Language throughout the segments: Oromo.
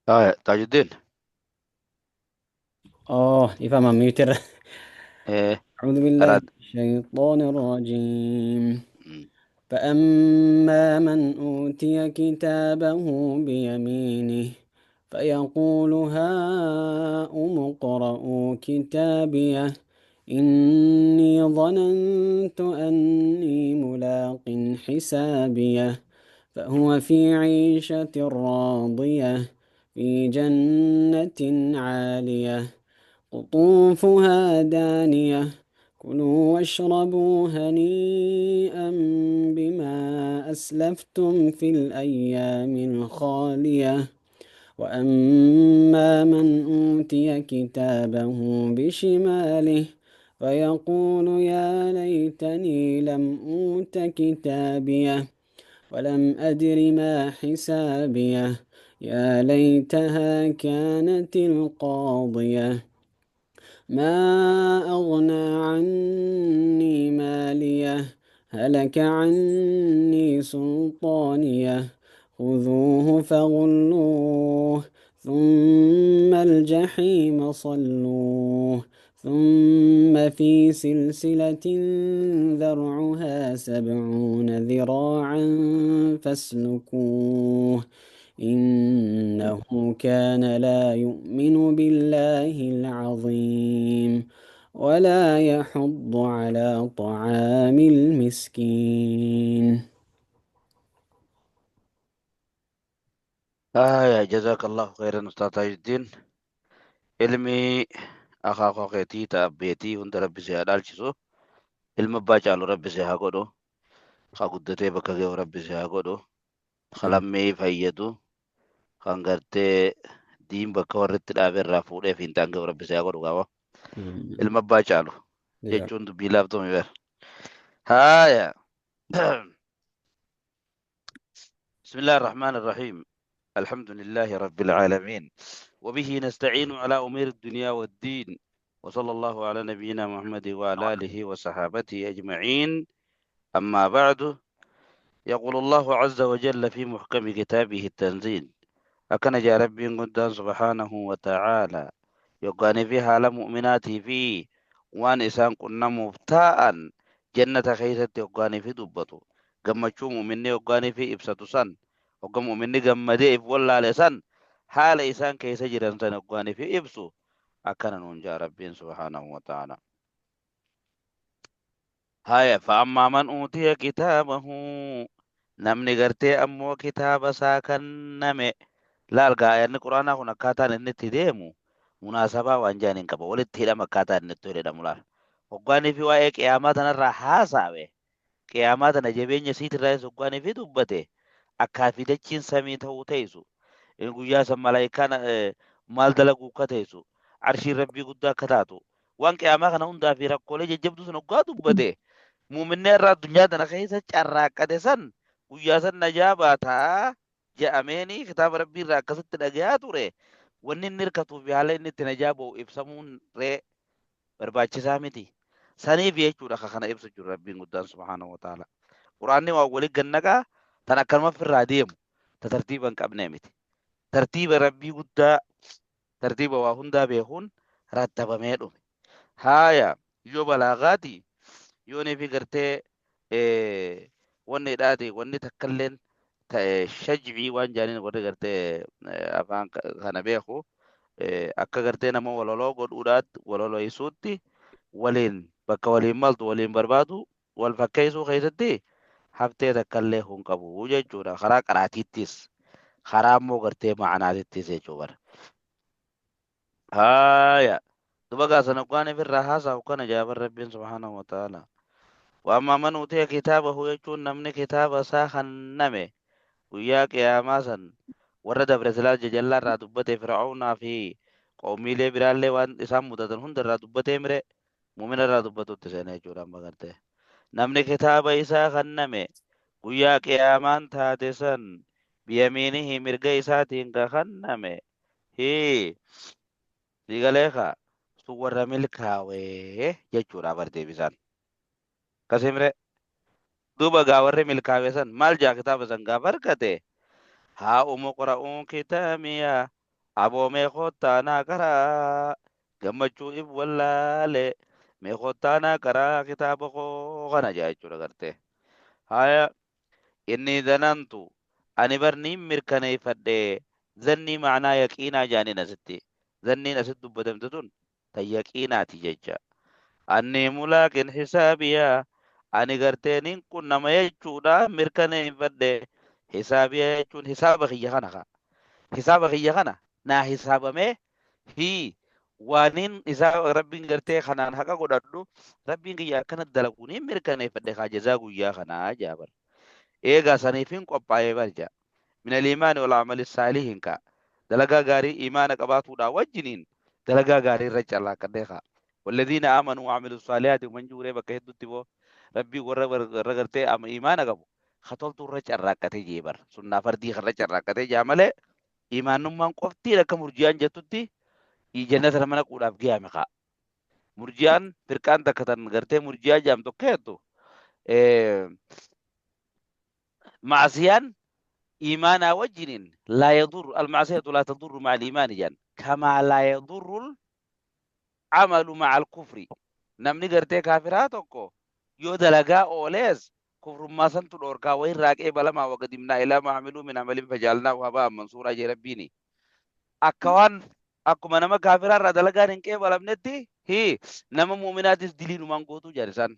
Haya, Tajuddin. Oh, ifama mute. Eh, أعوذ بالله Arad. من الشيطان الرجيم. فأما من أوتي كتابه بيمينه فيقول هاؤم اقرءوا كتابيه إني ظننت أني ملاق حسابيه فهو في عيشة راضية في جنة عالية قطوفها دانية كلوا واشربوا هنيئا بما أسلفتم في الأيام الخالية. وأما من أوتي كتابه بشماله فيقول يا ليتني لم أوت كتابيه ولم أدر ما حسابيه يا ليتها كانت القاضية. ما أغنى عني ماليه هلك عني سلطانيه. خذوه فغلوه ثم الجحيم صلوه ثم في سلسلة ذرعها 70 ذراعا فاسلكوه. إنه كان لا يؤمن بالله العظيم ولا يحض على طعام المسكين. Haya, jazakallahu khairan Ustaz Tajuddin. Ilmi akaakuu keetii ta abbeetii hunda rabbi si haa dhaalchisu. Ilma abbaa caalu rabbi si haa godhu. Ka guddatee bakka ga'u rabbi si haa godhu. Ka lammii fayyadu. Kan gartee diin bakka warri itti dhaabe irraa fuudhee fi hin ta'an ga'u rabbi si haa godhu qaba. Ilma abbaa caalu jechuun dubbii laaftuu mi bara. Haya. بسم الله الرحمن الرحيم. الحمد لله رب العالمين، وبه نستعين على أمور الدنيا والدين، وصلى الله على نبينا محمد وعلى آله وصحابته أجمعين. أما بعد، يقول الله عز وجل في محكم كتابه التنزيل: أكن جاء ربي قدام سبحانه وتعالى يقاني فيها لمؤمناتي في وان إسان كنا مفتاء جنة خيست يقاني في دبته gammachuu mu'minni hoggaanii fi ibsatu san, hogga mu'minni gammadee if wallaale san, haala isaan keessa jiran san hoggaanii fi ibsu akkana nuun jaa Rabbiin subhaanahu wa ta'ala. Haya, fa'ammaa man uutiya kitaabahu, namni gartee ammoo kitaaba isaa kenname. Laal gaa, aayanni quraanaa kun akkaataan inni itti deemu munaasabaa waan jaan hin qaba, walitti hidhama akkaataan inni itti hidhamu. Laal, hoggaanii fi waa'ee qiyaamaa tanarraa haasawe, qiyaamaa tana jabeenya isiitirraa hoggaanii fi dubbate, akkaa fi dachiin samii ta'uu teessu, guyyaa san malaayikaan maal dalaguu akka teessu, arshiin rabbii guddaa akka taatu, waan qiyaamaa kana hundaa fi rakkoolee jajjabduu san hoggaa dubbate, muuminni irraa addunyaa tana keessa carraaqqate san guyyaa san najaa baataa je'ameeni kitaaba rabbii irraa akkasitti dhagayaa ture. Wanni inni hirkatuu fi haala inni itti najaa ba'u ibsamuun ree barbaachisaa miti. Saniif jechuudha ka kana ibsu jiru Rabbiin guddaan subhaanahu wa ta'ala. Quraanni waan walitti gannaqaa tan akkanuma ofirraa deemu ta tartiiba hin qabnee miti. Tartiiba Rabbii guddaa, tartiiba waa hundaa beekuun rattabamee dhume. Haaya, yoo balaagaati yoonii fi gartee wanni hidhaati wanni takkalleen shajcii waan jaaniin warri gartee afaan kana beeku akka gartee nama walaloo godhuudhaatti walaloysuutti waliin bakka waliin maltu waliin barbaadu wal fakkeessuu keessatti haftee takkallee hin qabu jechuudha. Karaa qaraatiittis karaa immoo gartee ma'anaatittis jechuudha. Haaya, duba gaasana waan ifirraa haasa'u kana jaabar Rabbiin subhaanahu wa ta'ala. Waammaa man utiya kitaabahu jechuun namni kitaaba isaa kenname guyyaa qiyaamaa san, warra dabre silaa jajallaa irraa dubbate, Fir'aawnaa fi qoomiilee biraallee waan isaan mudatan hunda irraa dubbatee mire muumina irraa dubbatutti seene jechuudha amma gartee. Namni kitaaba isaa kenname guyyaa qiyaamaan taate san biyamiinihi mirga isaatiin ka kenname hii siigalee ka sun warra milkaawee jechuudha bar deebisaan. Kasimre duuba gaa warri milkaawe san maal jaa kitaaba san gaafa argate? Haa umu qra'uu kitaamiya. Aboo mee koottaa naa qaraa gammachuu if wallaale mee koottaa naa qaraa kitaaba koo kana jaa jechuudha gartee. Haya inni zanantu ani bar niin mirkaneeffadhe zannii ma'anaa yaqiinaa jaaniin asitti zanniin asitti dubbatamte tun tan yaqiinaati jecha. Annii mulaaqin hisaabiyaa ani gartee nin qunnama jechuudha mirkaneeffadhe hisaabiyaa jechuun hisaaba kiyya kana kaa. Hisaaba kiyya kana naa hisaabamee hii waanin hisaaba rabbiin gartee kanaan haqa godhadhu rabbiin kiyya akkana dalagu niin mirkaneeffadhe kaa jazaa guyyaa kanaa jaa bar. Eegaa saniifin qophaa'ee bar jaa. Min al-iimaani wal amali saalihin kaa dalagaa gaarii iimaana qabaatuudhaa wajjiniin dalagaa gaarii irra carraaqqadhee kaa. Walladhiina aamanuu wa amilu saalihaati man juuree bakka hedduutti boo rabbii warra warra gartee ama iimaana qabu ka toltuu irra carraaqqatee jee bar sunnaa fardii karra carraaqqatee jaa malee iimaannummaan qoftiin akka murjiyaan jettutti jannata nama naquudhaaf geeyame kaa. Murjiyaan firqaan takka tan gartee murjiyaa jaamtu akka jettu ma'asiyaan iimaanaa wajjiniin laa yadurru al-ma'asiyatu laa tadurru ma'al iimaani jedhan kamaa laa yadurru amalu ma'al kufri namni gartee kaafiraa tokko yoo dalagaa oolees kufrummaa santu dhoorkaa wayirraa qeebalamaa waqadimnaa ilaa maa amiluu min amalin fajaalnaahu haba'an mansuuraa jee rabbiini akka waan akkuma nama kaafiraa irraa dalagaan hin qeebalamnetti hi nama mu'minaatis diliinumaan gootuu jedhan isaan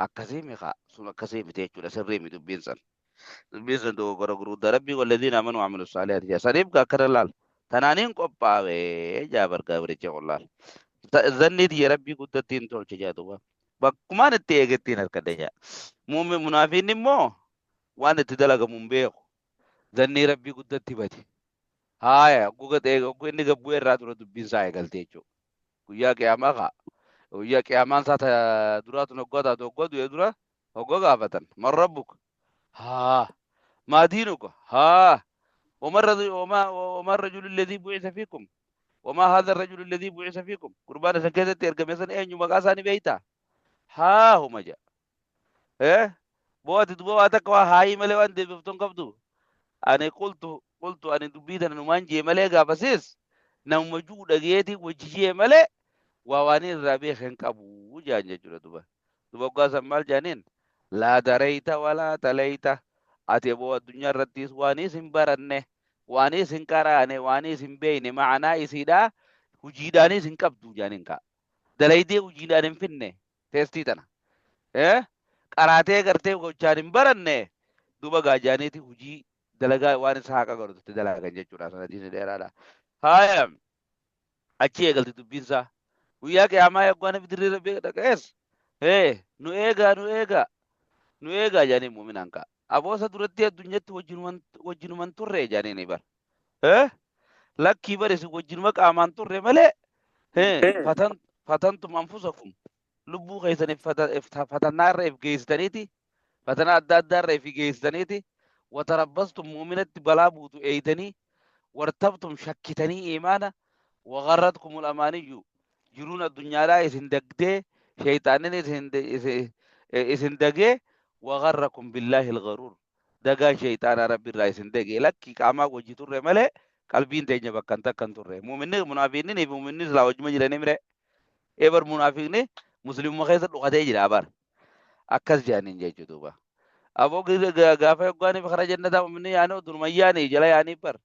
akkasii mi kaa sun akkasii miti jechuudha sirrii mi dubbiin san dubbiin san dogoggora gurguddaa rabbii walladhiina amanuu amilu saalihaati jedha saniif gaa akkana laal tanaaniin qophaa'e jaabar gabricha kun laal zannii tiyya rabbii guddatti hin tolche jaa duuba bakkumaan itti eegettiin harkadhe jaa muumin munaafiin immoo waan itti dalagamu hin beeku zannii rabbii guddatti bade haaya hogguu inni gabbu'e irraa dura dubbiin isaa eegalte jechuudha. Guyyaa qiyaamaa kaa. Guyyaa qiyaamaan isaa ta duraa tun hoggaa taatu hoggaa du'e dura hoggaa gaafatan. Man rabbuka? Haa. Maa diinuka? Haa. Wama rajulu alladhii bu'isa fiikum? Wamaa haadha rajulu alladhii bu'isa fiikum? Gurbaan isin keessatti ergame san eenyu maqaa isaa ni beektaa? Haa huma jedha. Eh? Boo ati duba waa takka waa haayii malee waan deebiftu hin qabdu. Ani qultu qultu ani dubbii tana numaan jee malee gaafasis namuma juu dhageetii wajji jee malee waa waan irraa beeke hin qabu jaan jechuudha duba. Duba hoggaa san maal jaaniin laa dareyta walaa taleyta ati boo addunyaa irrattis waaniis hin baranne waaniis hin qaraane waaniis hin beeyne ma'anaa isiidhaa hujiidhaaniis hin qabdu jaaniin kaa. Dalaydee hujiidhaan hin finne teestii tana. Eh? Qaraatee gartee gochaan hin baranne duba gaajaaniiti hujii dalagaa waan isa haqa godhatutti dalagan jechuudha. Sanadiin dheeraadha. Haaya achi eegalti dubbiin isaa. Guyyaa qiyaamaa eeggaa namni dirree rabbii dhaqees. Hee nu eegaa nu eegaa nu eegaa jedhanii muuminaan ka'a. Aboosa duratti addunyatti wajjinuman turre jedhanii ni bar. Eh? Lakkii bar isin wajjinuma qaamaan turre malee. Hee fatan fatantum anfusakum lubbuu keessan fatannaa irra if geessitaniiti fatanaa adda addaa irra if geessitaniiti watarabbastum mu'minatti balaa buutu eeytanii wartabtum shakkitanii iimaana wagarratkumul amaaniyyu jiruun addunyaadhaa isin dagdee sheeyxaanin isin dagee wagarrakum billaahi algaruur dagaan sheeyxaanaa rabbi irraa isin dagee lakki qaamaa wajji turre malee qalbiin teenya bakka hin takka hin turre mu'minni munaafiqni fi mu'minni silaa wajjuma jiranii mire ebar munaafiqni muslimuma keessa dhokatee jira bar akkas jedhaniin jechuu duuba aboo gaafa yoggaanii fi karaa jannataa mu'minni yaanii duruma yaanii jala yaanii bar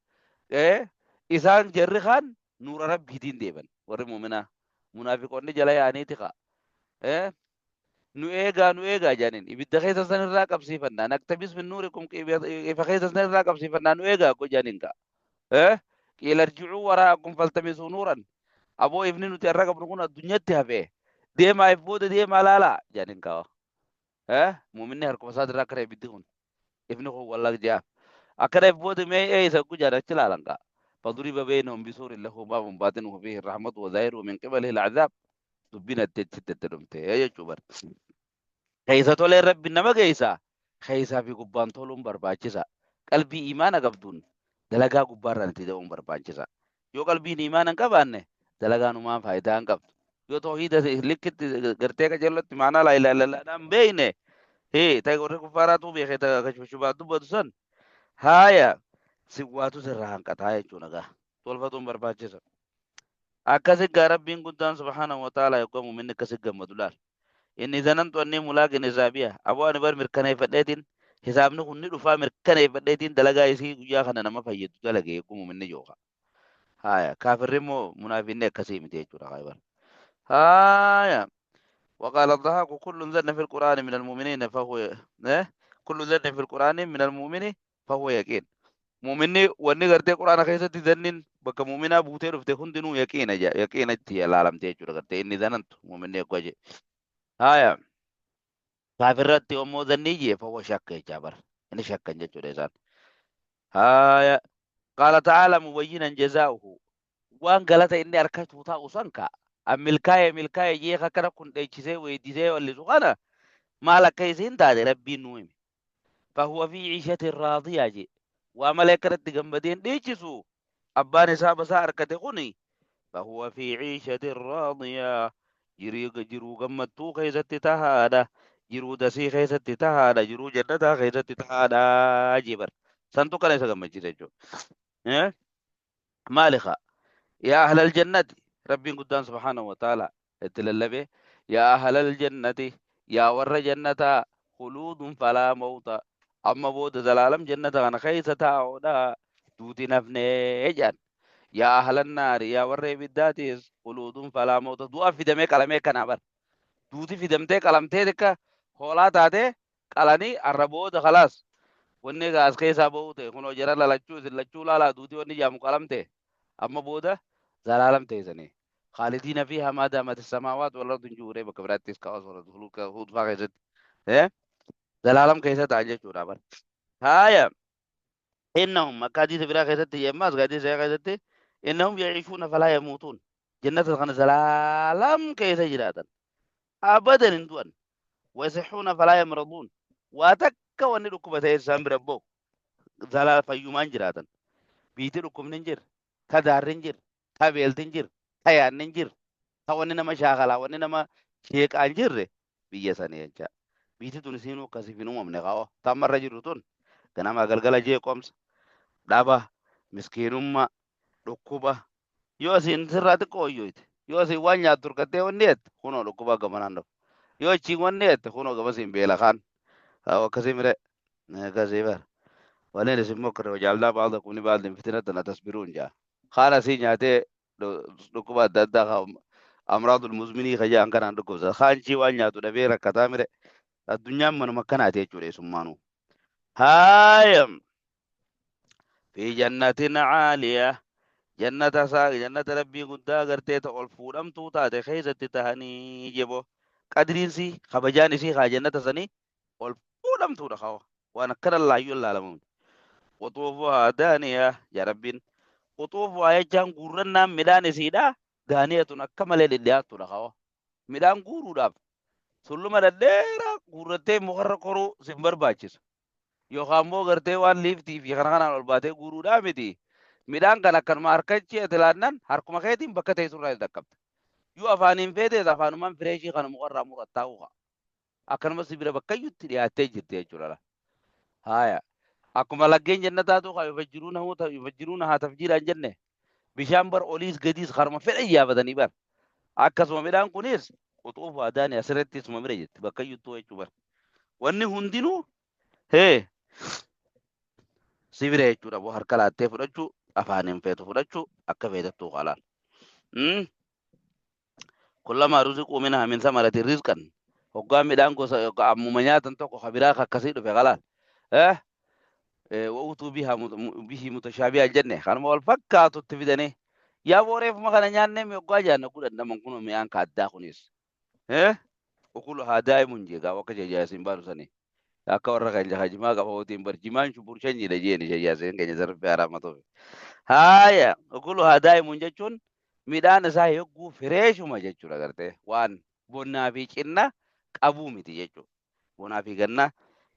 isaan jarri kaan nuura rabbiitiin deeman warri mu'minaa munaafiqonni jala yaaniiti kaa nu eegaa nu eegaa jedhaniin ibidda keessa san irraa qabsiifannaa naqtabis min nuurikum ifa keessa san irraa qabsiifannaa nu eegaa akko jedhaniin kaa qiila irji'uu waraa'akum faltamisuu nuuran aboo ifni nuti har'a qabnu kun addunyatti hafe deemaa if booda deemaa laalaa jedhaniin kaa muuminni harkuma isaa irraa akkana ibiddi kun ifni kun wallag jaa akkana if booda mee eeysa ku jedhan achi laalan kaa فضرب بينهم بسور له باب باطنه فيه الرحمة وظاهره من قبله العذاب dubbiin addeetti itti dhumte jechuu bar. Keessa toleen rabbi nama geessa. Keessaa fi gubbaan toluun barbaachisa. Qalbii imaana qabduun dalagaa gubbaarraan itti ta'uun barbaachisa. Yoo qalbiin imaana hin qabaanne dalagaan umaan faayidaa hin qabdu. Yoo toohiida likkitti gartee qajeellotti maanaa laa ilaaha illallaadhaan hin beekne hee ta'e warri kuffaaraatu beekee ta'e kashfashubaa dubbatu san haaya siwwaatu sirraa hanqataa jechuudha gaa. Tolfatuun barbaachisa. Akkasi gaa Rabbiin guddaan subhaanahu wa ta'ala yoggaa mu'minni akkasi gammadu laal. Inni zanantu annii mulaaqin hisaabiya. Aboo ani bar mirkaneeffadheetiin hisaabni kun ni dhufaa mirkaneeffadheetiin dalagaa isii guyyaa kana nama fayyadu dalage yogguu mu'minni jooka. Haaya kaafirri immoo munaafiqni akkasii miti jechuudha kaa bar. Haaya. وقال الضحاك كل ذن في القرآن من المؤمنين فهو إيه؟ كل ذن في القرآن من المؤمن فهو يقين. Mu'minni wanni gartee quraana keessatti zannin bakka mu'minaa buutee dhufte hundinuu yaqiina jedha, yaqiinatti ilaalamte jechuudha. Gartee inni zanantu mu'minni eeggaa jedhe. Haya, kaafirratti immoo zannii jee fawwa shakka jechaa bara, inni shakkan jechuudha isaan. Haya, qaala ta'aala mubayyinan jazaa'uhu, waan galata inni harkatu taa'u san ka an milkaa'e milkaa'e jee akkana kun dheechisee weeddisee wallisu kana maal akka isiin taate Rabbiin nuu hime. Fahuwa fi ciishatin raadiyaa jee, waa malee akkanatti gammadeen dhiichisu abbaan isaa basaa arkate kuni. Fahuwa fi ciishatin raadiyaa, jiruu gammattuu keessatti tahaadha, jiruu dasii keessatti tahaadha, jiruu jannataa keessatti tahaadha jee bar. Santu kana isa gammachiisa jechuudha. Maali kaa yaa ahlal jannati, Rabbiin guddaan subhaanahu wa ta'ala itti lallabe, yaa ahlal jannati, yaa warra jannataa, khuluudun falaa mawta, amma booda zalaalam jannata kana keessa taa'uudha, duuti nafnee jedhan. Yaa ahlan naari, yaa warra ibiddaatis, khuluudun falaa mawta, du'a fidamee qalamee kanaa bar, duuti fidamtee qalamtee xiqqa hoolaa taatee qalanii arra booda khalaas wanni egaa as keessaa ba'uu ta'e kunoo jara lalachuu isin lachuu laalaa, duuti wanni jaamu qalamte, amma booda zalaalam teessanii khaalidiina fiihaa maa daamati samaawaat wal ardu hin jiru. Bakka biraattis ka'a suuratu Huud faa keessatti zalaalam keessa ta'an jechuudha bar. Haaya, innahum akka hadiisa biraa keessatti yemmaas hadiisa keessatti innahum yaciishuuna falaa yamuutuun, jannata kana zalaalam keessa jiraatan, abadan hin du'an. Wayasixuuna falaa yamraduun, waa takka wanni dhukkuba ta'e isaan bira ba'u, zalaa fayyumaan jiraatan. Biitii dhukkubni hin jirre, ta daarri hin jirre, ta beelti hin jirre, ta yaanni hin jirre, ta wanni nama shaakalaa wanni nama sheeqaa hin jirre biyya sanii jecha. Biitii tun isiinuu akkasiif hin uumamne kaa'oo ta ammarra jirru tun ganamaa galgala jeeqomsa dhaba, miskiinummaa, dhukkuba. Yoo asiin sirraa xiqqoo wayyoyte, yoo asiin waan nyaattu hirkattee wanni jette, kunoo dhukkuba gamanaan dhufa. Yoo achiin wanni jette, kunoo gamasiin beela kaan. Akkasii mire, akkasii bara. Waliin isin mokkore wajaalnaa ba'dakum li ba'din fitnatan atasbiruun jaa. Kaan asii nyaatee dhukkuba adda addaa kaa amraadul muzminii ka jedhan kanaan dhukkubsa. Kaan chii waan nyaatu dhabee rakkataa mire. Addunyaan manuma akkanaati jechuudha eessummaanuu. Haaya. Fi jannatin caaliya, jannata isaa jannata Rabbii guddaa gartee ta ol fuudhamtuu taate keessatti tahanii jebo. Qadriinsi kabajaan isii kaa jannata sanii ol fuudhamtuudha kaa waan akkana laayyoo laalamu. Quxuufuhaa daaniya yaa Rabbiin, quxuufuhaa jechaan guurrannaan midhaan isiidha, daaniyatun akka malee dhidhiyaattuudha kaa. Midhaan guuruudhaaf tulluma dhadheeraa guurrattee mukarra koruu sin barbaachisu, yookaan immoo gartee waan liiftii fi kana kanaan ol baatee guuruudhaa miti. Midhaan kan akkanuma harkachi ati laannan harkuma keetiin bakka teessu irraa dhaqqabta. Yoo afaaniin feetes afaanumaan fireeshii kana mukarraa murattaa uka. Akkanuma si bira bakkayyutti dhiyaattee jirti jechuudha. Haaya. Akkuma laggeen jannataatu kaa yufajjiruuna haa tafjiiraan jenne, bishaan bar oliis gadiis karuma fedhan yaafatanii bar. Akkasuma midhaan kunis quxuufu adaani asirratti isuma bira jirti bakkayyuttuu jechuu bar. Wanni hundinuu hee si bira jechuudha, boo harka laattee fudhachuu, afaaniin feetu fudhachuu, akka feetettuu qaalaan. Kullamaa ruziquu minhaa min samaratin rizqan, hoggaa midhaan gosa ammuma nyaatan tokko ka biraa ka akkasii dhufe qalaan. Wa'utuu bihaa bihii mutashaabihaa hin jenne, kanuma wal fakkaatutti fidanii yaa booreefuma kana nyaannee mi hoggaa jaanna gudhan kun mi'aan ka addaa kunis. Ukuluhaa daa'imun jee gaa akka jajaasiin baanu sanii. Akka warra keenya ka jimaa qaba hootiin bar jimaan shubur shanyiidha jeeni jajaasiin keenya sarfii haraama ta'e. Haaya, ukuluhaa daa'imun jechuun midhaan isaa yogguu fireeshuma jechuudha, gartee waan bonnaa fi cinna qabuu miti jechuudha. Bonaa fi ganna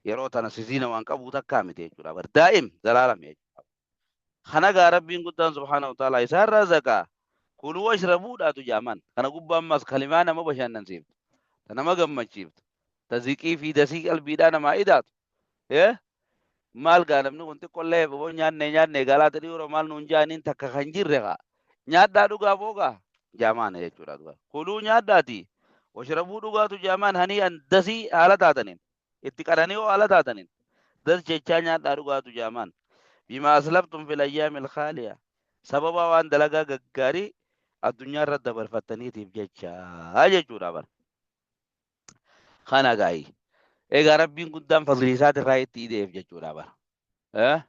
yeroo tana siziina waan qabuu takkaa miti jechuudha. Bar daa'im zalaalam jechuudha. Kana gaa Rabbiin guddaan subhaanahu wa ta'ala isaan razaqaa kuluu washrabuudhaatu jaaman. Kana gubbaa ammas kalimaa nama bashannansiiftu, ta nama gammachiiftu, ta ziqii fi dasii qalbiidhaa namaa idaatu. Maal gaa namni kun xiqqollee boboo nyaanne nyaanne galaata dhiiroo maal nuun jaaniin takka kan jirre gaa. Nyaadhaa dhugaa boogaa jaamaana jechuudha duba. Kuluu nyaadhaati. Washrabuu dhugaatu jaamaan hanii an dasii haala taataniin. Itti qananii hoo haala taataniin. Das jechaa nyaadhaa dhugaatu jaamaan. Bimaa aslaftum fil ayyaamil khaaliya. Sababa waan dalagaa gaggaarii addunyaa irra dabarfattaniitiif jecha jechuudha bara. Kana gaayi. Egaa Rabbiin guddaan fadlii isaatirraa itti ideef jechuudha bara. Eh?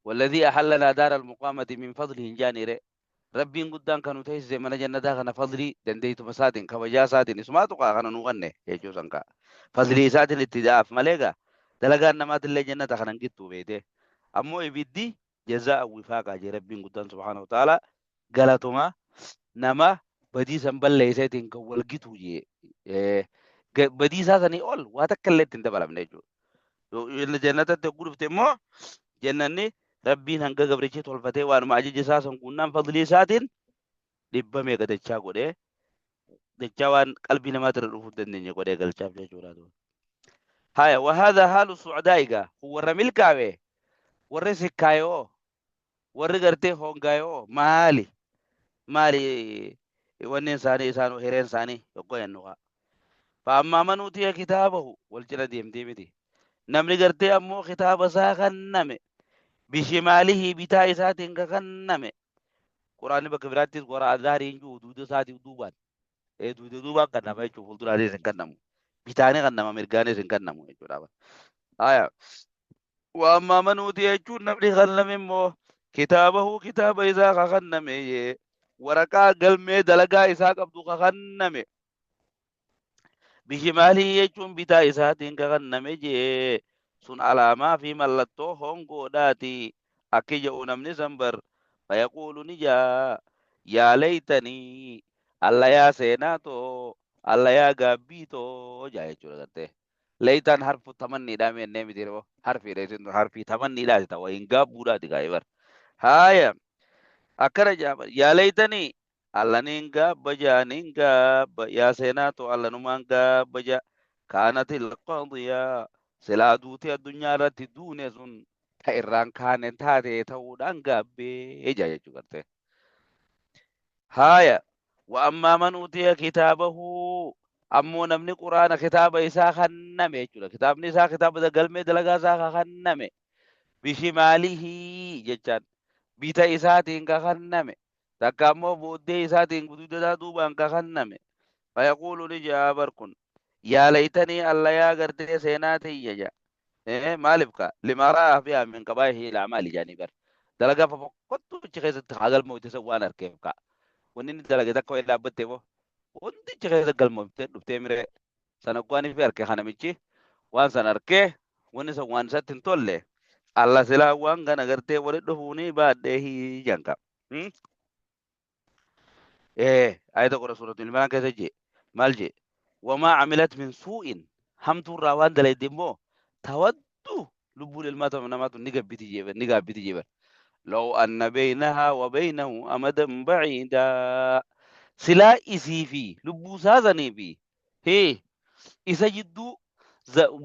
Walladhii ahallanaa daara almuqaamati min fadli hin jaaniire. Rabbiin guddaan kan nu teessise mana jannataa kana fadlii dandeeytuma isaatiin kabajaa isaatiin isumaatu kaa kana nu kanne jechuu san kaa. Fadlii isaatiin itti da'aaf malee gaa dalagaan namaatillee jannata kana hin gittuu beeytee. Ammoo ibiddi jazaa'a wifaaqaa jee Rabbiin guddaan subhaanahu wa ta'aalaa galatuma nama badii san balleesseetiin kan wal gitu jee badii isaa sanii ol waa takka illee ittiin dabalamne jechuudha. Yoo jannatatti hogguu dhufte immoo jannanni Rabbiin hanga gabrichi tolfatee waanuma ajaja isaa san guunnaan fadlii isaatiin dhibba meeqa dachaa godhee dachaa waan qalbii namaatirra dhufuu hin dandeenye godhee galchaaf jechuudha. Haya wahaadha haalu su'adaa egaa kun warra milkaawe warri sikkaayoo warri gartee hongaayoo maali maali wanneen isaanii isaan hireen isaanii yoggoo jennu kaa. Fa'ammaa man utiya kitaabahu wal cina deemtee miti. Namni gartee ammoo kitaaba isaa kenname bishimaalihii bitaa isaatiin ka kenname. Quraanni bakka biraattis wara azaarii hin jiru duuda isaatiif duubaan. Duuda duubaan kennama jechuun fuulduraanis hin kennamu. Bitaanis kennama mirgaanis hin kennamu jechuudha. Haya. Waammaa man utiya jechuun namni kenname immoo kitaabahu kitaaba isaa ka kenname waraqaa galmee dalagaa isaa qabdu ka kenname. Bishimaalii jechuun bitaa isaatiin ka kenname jee sun alaamaa fi mallattoo hongoodhaati. Akki jedhu namni san bar fayaquulu ni jaa yaa leeytanii alla yaa seenaa too alla yaa gaabbii too jaa jechuudha gartee. Leeytaan harfu tamanniidhaa meennee miti roo harfiidha isin tun harfii tamanniidhaati ta'u hin gaabbuudhaati gaa'ee bar. Haaya akkana jaa yaa leeytanii alla niin gaabba jaa niin gaabba yaa seenaa too alla numaan gaabba jaa kaanatil qadiyaa silaa duuti addunyaa irratti duune sun ta irraan kaane taate ta'uudhaan gaabbee jaa jechuu gartee. Haaya wa ammaa man utiya kitaabahu ammoo namni quraana kitaaba isaa kenname jechuudha. Kitaabni isaa kitaaba galmee dalagaa isaa kenname bishimaalihi jechaan bita isaatiin ka kenname takka ammoo booddee isaatiin guduuda isaa duubaan ka kenname. Fayaquulu ni jaa bar kun yaa laytanii alla yaa gartee seenaa tiyya jaa. Maaliif ka limaa ra'aa fiihaa min qabaa'ihi al-a'maali jaanii bar. Dalagaa fofokkottuu achi keessatti haa galmoofte san waan arkeef ka. Wanni inni dalage takka wayii dhaabbattee moo hundi achi keessa galmooftee dhuftee miree sana waan fi arke kanamichi waan san arkee wanni san waan isatti hin tolle alla silaa waan kana gartee walitti dhufuunii baadhee hiijanka. Ayata qora suuratul Imraan keessa jee maal jee wamaa amilat min suu'in hamtuu irraa waan dalayde immoo tawaddu lubbuun ilmaa namaatu ni gabbiti jee ni gaabbiti jee law anna beeynahaa wa beeynahu amadan baciidaa silaa isii fi lubbuu isaa sanii fi hee isa jidduu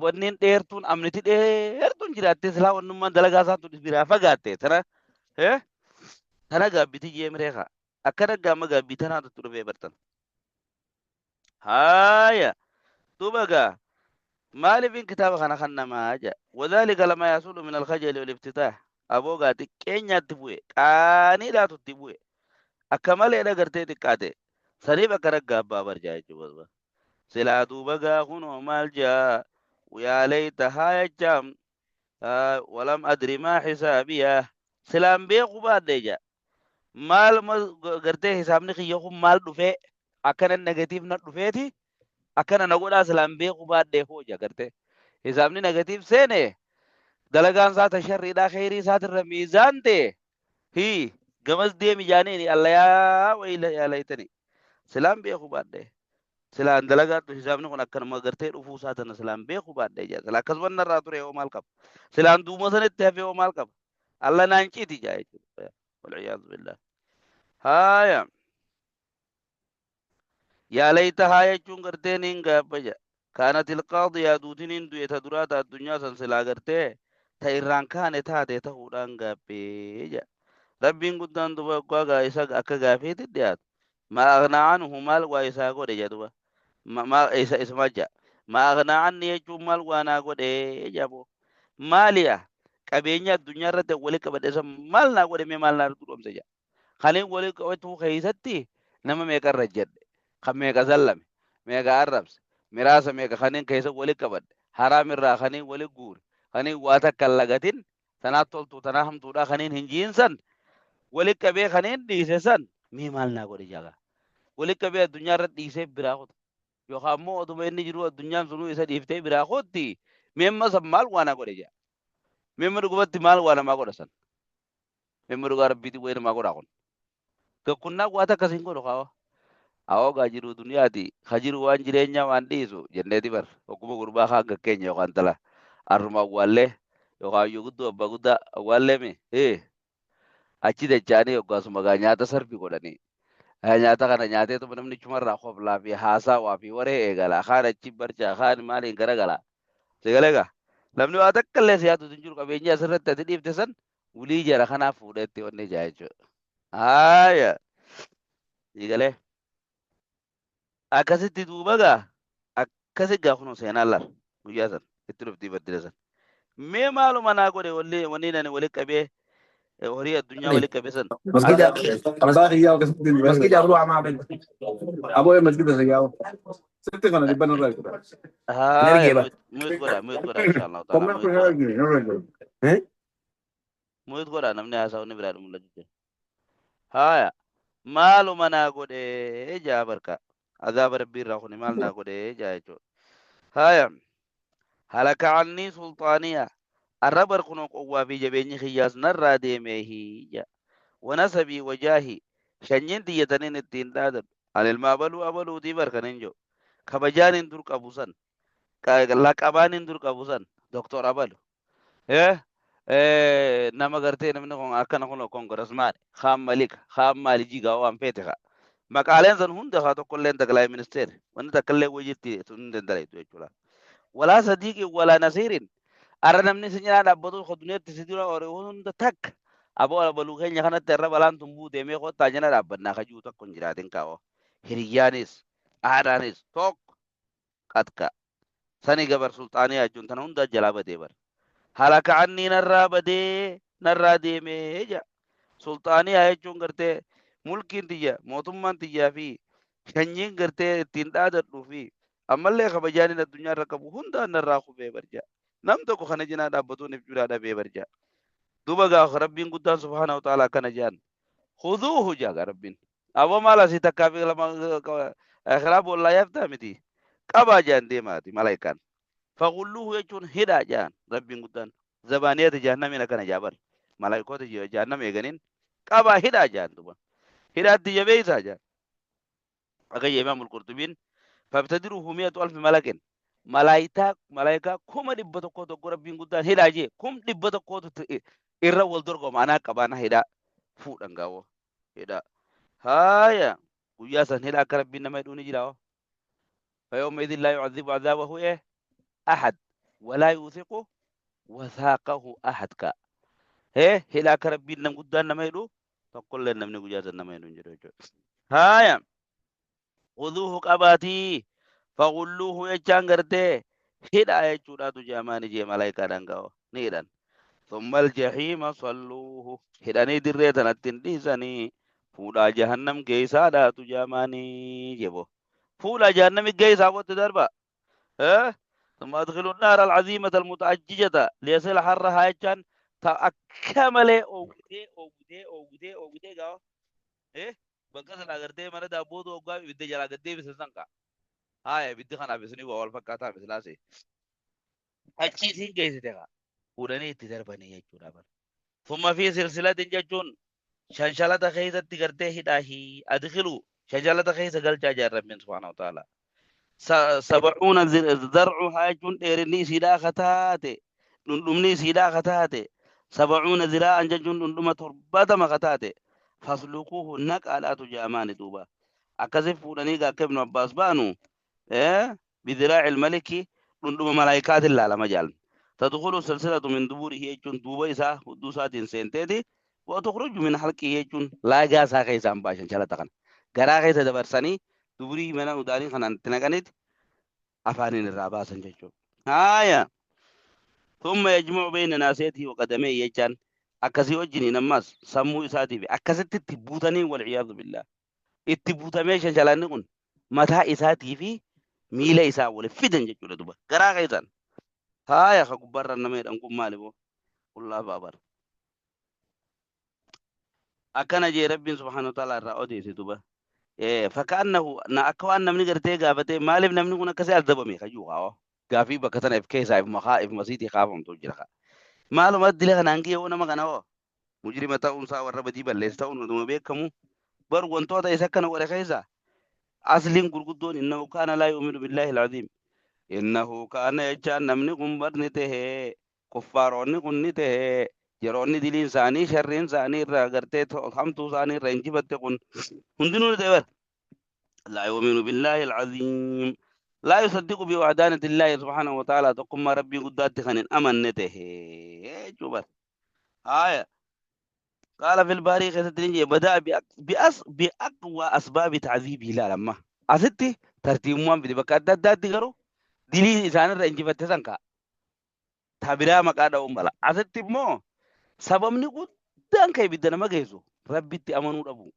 wanneen dheertuun amniti dheertuun jiraattee silaa wannummaan dalagaa isaa tun biraa fagaatte tana tana gaabbiti jee miree kaa akkana gaama gaabbii tanaatu itti dhufee bartan. Haaya duuba gaa maaliifin kitaaba kana kan namaa jaa wadhaalika lama yaasulu min alkhajali wal iftitaah aboo gaa xiqqeenyaatti bu'e qaaniidhaatu itti bu'e akka maleedha gartee xiqqaate saniif akkana gaabbaa barjaa jechuudha. Silaa duuba gaa kunoo maal jaa yaa leeyta haa jechaa walam adri maa xisaabiyaa silaan beeku baadhee jaa maal gartee hisaabni kiyya kun maal dhufee akkana negatiif na dhufeeti akkana na godhaa silaan beeku baadhee hoo jaa gartee hisaabni negatiif seene dalagaan isaa ta sharriidhaa kheyrii isaatirra miizaan ta'e hii gamas deemi jaaniini alla yaa wayla yaa laytani silaan beeku baadhee silaan dalagaadhu hisaabni kun akkanuma gartee dhufuu isaa tana silaan beeku baadhee jaa sila akkasuma narraa ture hoo maal qaba silaan duuma sanitti hafee hoo maal qaba alla naan citi jaa jechuudha walciyaadu billah. Haaya yaa laytahaa jechuun gartee niin gaabba jaa kaanat ilqaadiyaa duutiniin du'e ta duraa ta addunyaa san silaa gartee Ta irraan kaane taate tahuudhaan gaabbee jedha. Rabbiin guddaan duba oggaa gaa isa akka gaafiitti dhiyaatu. Maa aghnaa anhu maal waa isaa godhe jedha duba. Maal isa isuma jedha. Maa aghnaa anni jechuun maal waa naa godhe jedha. Maaliya qabeenya addunyaa irratti wali qabadhe san maal naa godhe mee maal naa duromse jedha. Kaniin wali qabachuu keessatti nama meeqa irra jedhe, kan meeqa zallame, meeqa arrabse, miraasa meeqa kaniin keessa wali qabadhe, haraam irraa kaniin wali guure, kaniin waa takka hin lagatin, tanaa toltuu tanaa hamtuudhaa kaniin hin jiinsan wali qabee kaniin dhiise san mee maal naa godhe jedha. Wali qabee addunyaa irra dhiisee biraa kuta. Yookaan immoo otuma inni jiruu addunyaan sunuu isa dhiiftee biraa kutti mee amma san maal waa naa godhe jedha. Mee amma dhugumatti maal waa namaa godha san. Mee dhugaa rabbiitiin wayii namaa godhaa kun. Gakkunnaa waa takka siin godhu kaawa. Awoo gaa jiruu duniyaati. Ka jiru waan jireenyaa waan dhiisu jenneeti bar. Ogguma gurbaa kaan gakkeenya yookaan tala. Arruma awwaallee yookaan ayyuu guddoo abbaa guddaa awwaallee mi. Achi dachaanii hoggaasuma gaa nyaata sarfi godhanii. Nyaata kana nyaateetuma namni chumarraa koflaa fi haasaawaa fi waree eegala. Kaan achi barcaa kaan maaliin garagala. Sigalee gaa. Namni waa takka illee si yaadu hin jiru qabeenyi asirratti ati dhiifte san wulii jara kanaa fuudheetti wanni jaa jechuudha. Haaya. Sigalee. Akkasitti duuba gaa akkasi gaa kunoo seenaan laal guyyaa san itti dhuftii baddila san. Mee maaluma naa godhe walli wanni nani wali qabee horii addunyaa wali qabe san. Masjid Azaaba abbaa kiyyaa akkasitti Masjid Abdul Amaa Aboo masjida sayyaa sitti kana dhibban irraa jira. Haaya Nergee ba. muyit godha muyit godha inshallah taala Komna muyit godha. kun irra jiru. Muyit godha namni haasa'u ni biraa mul'atu jira. Haaya maaluma naa godhe jaa barka azaaba rabbii irraa kuni maal naa godhe jaa jechuudha. Haaya halaka annii sulxaaniya arra bar kunoo qowwaa fi jabeenyi kiyyaas narraa deemeehi jaa. Wanasabii wajaahi shanyiin tiyyataniin ittiin dhaadadhu. Ani ilma abaluu abaluutii bar kan hin jiru. Kabajaan hin dur qabu san laqabaan hin dur qabu san doktor abalu. Nama gartee namni kun akkana kun kongiresmaan kaan malika kaan maali jigaa waan feete kaa. Maqaaleen san hunda kaa tokkolleen taqlaa ministeer wanni takkallee wayyitti sun hin danda'u jechuudha. Walaa sadiiqin walaa nasiirin arra namni si nyinaa dhaabbatu ka duniyaatti si dura ore hunda takka aboo abaluu keenya kanatti arra balaan tun buutee mee kottaa jala dhaabbannaa ka jiru tokko hin jiraatin kaa'oo. Hiriyyaanis aadaanis tokko qaxqa sani gabar sulxaanii jechuun tana hunda jalaa badee bara. Halaka annii narraa badee narraa deemee jedha. Sulxaanii jechuun gartee mulkiin tiyya mootummaan tiyyaa fi shanyiin gartee ittiin dhaadadhuu fi ammallee kabajaaniin addunyaa irra qabu hundaan narraa kufee barja. Nam tokko kana jinaa dhaabbatuun if juraa dhabee barja. Duuba gaafa rabbiin guddaan subhaanahu wa ta'ala akkana jedhan. Khuduuhu jaaga rabbiin. Aboo maal asii takkaa fi lama akhiraa boollaa yaaftaa miti. Qabaa jedhan deemaati malaayikaan. Fagulluuhu jechuun hidhaa jedhan rabbiin guddaan. Zabaaniyata jahannamiin akkana jaabar. Malaayikoota jahannam eeganiin qabaa hidhaa jedhan duuba. Hidhaatti jabeessaa jedhan. Akka imaamul Qurxubiin fabtadiruhu mi'atu alfi malakin. Malaayikaa malaayikaa 100,000 tokko rabbiin guddaan hidhaa jee 100,000 irra wal dorgoma anaa qabaana hidhaa fuudhan gaawwa hidhaa. Haaya guyyaa san hidhaa akka rabbiin nama hidhuu ni jira. فيومئذ لا يعذب عذابه إيه أحد ولا يوثق وثاقه أحد كا هي هلا كربي نم قدان نما يدو تقول لنا نمني قجاز نما يدو نجرو هايا خذوه قباتي فغلوه يجان غرتي هدا يجوراتو جاماني جي ملايكا دنگاو نيدان ثم الجحيم صلوه هداني دريتنا التنديساني فولا جهنم كيسا داتو جاماني جيبو فولا جهنم كيسا بوت دربا ثم أدخلوا النار العظيمة المتأججة ليصل حرها يجان تأكمل أوغدي أوغدي أوغدي أوغدي غاو بكسل أغرتي من دابود أوغا بدي جلا غدي بسنكا هاي بدي خنا بسني وال فكاتا بسلاسي أكيد سين كيس تها ودني تدربني يجورا بر ثم في سلسلة ججون شنشلة خيزة تغرتي هداهي أدخلوا شنشلة خيزة قلت جار رب سبحانه وتعالى 70 ذرعها جون ديرني سيدا خطاته دندمني سيدا خطاته 70 ذراعا جون دندم تربة ما خطاته فاسلكوه نقالات جامان دوبا أكذب فودني قا ابن عباس بانو بذراع الملك دندم ملائكات الله لما جال Tadkhulu silsilatu min duburihi jechuun duuba isaa hudduu isaatiin seenteeti wa tukhruju min halqihi jechuun laagaa isaa keessaan ba'a shanshalata kana. Garaa keessa dabarsanii duburii mana udaanii kanaan itti naqaniiti afaaniin irraa baasan jechuudha. Haaya. Thumma yajma'u bayna naasiyatihi wa qadamayhi jechaan akkasii wajjiniin ammas sammuu isaatii fi akkasitti itti buutanii wal iyaadu billah. Itti buutamee shanshalanni kun mataa isaatii fi miila isaa wal fidan jechuudha duba. Garaa keessan. Haaya ka gubbaarra nama jedhan kun maali boo? Qullaa baabar. Akkana jee Rabbiin subhaanahu wa ta'ala irraa odeesse duba. Fakkaannahu na akka waan namni gartee gaafatee maaliif namni kun akkasii azabame kayyuu kaawwa. Gaafii bakka tana if keessaa if makaa if masiitii kaafamtu jira kaa. Maaluma dila kanaan gahee hoo nama kana hoo. Mujrima ta'uun isaa warra badii balleessa ta'uun oduma beekamu. Bar wantoota isa akkana godhe keessaa asliin gurguddoon innahu kaana laa yu'minu billaahi al-aziim. Innahu kaana jechaan namni kun barni tahee Kuffaaroonni kun ni ta'e yeroonni diliin isaanii sharriin isaanii irraa gartee hamtuu isaanii irra injifatte kun hundinuu ni ta'e bara. Laa yu'minu billaahi al-aziim. Laa yusaddiqu bi wahdaanati illaahi subhaanahu wa ta'aalaa tokkummaa rabbii guddaatti kan hin amanne ta'e jechuu bara. Haaya. Qaala fil baarii keessatti ni jedhe badaa bi'aqwa asbaabi ta'ziibii ilaala amma. Asitti tartiibummaan fide bakka adda addaatti garuu dilii isaanirra injifatte san ka'a. Ta biraa maqaa dha'uun mala. Asitti immoo sababni guddaan kan ibidda nama geessu Rabbitti amanuu dhabuu.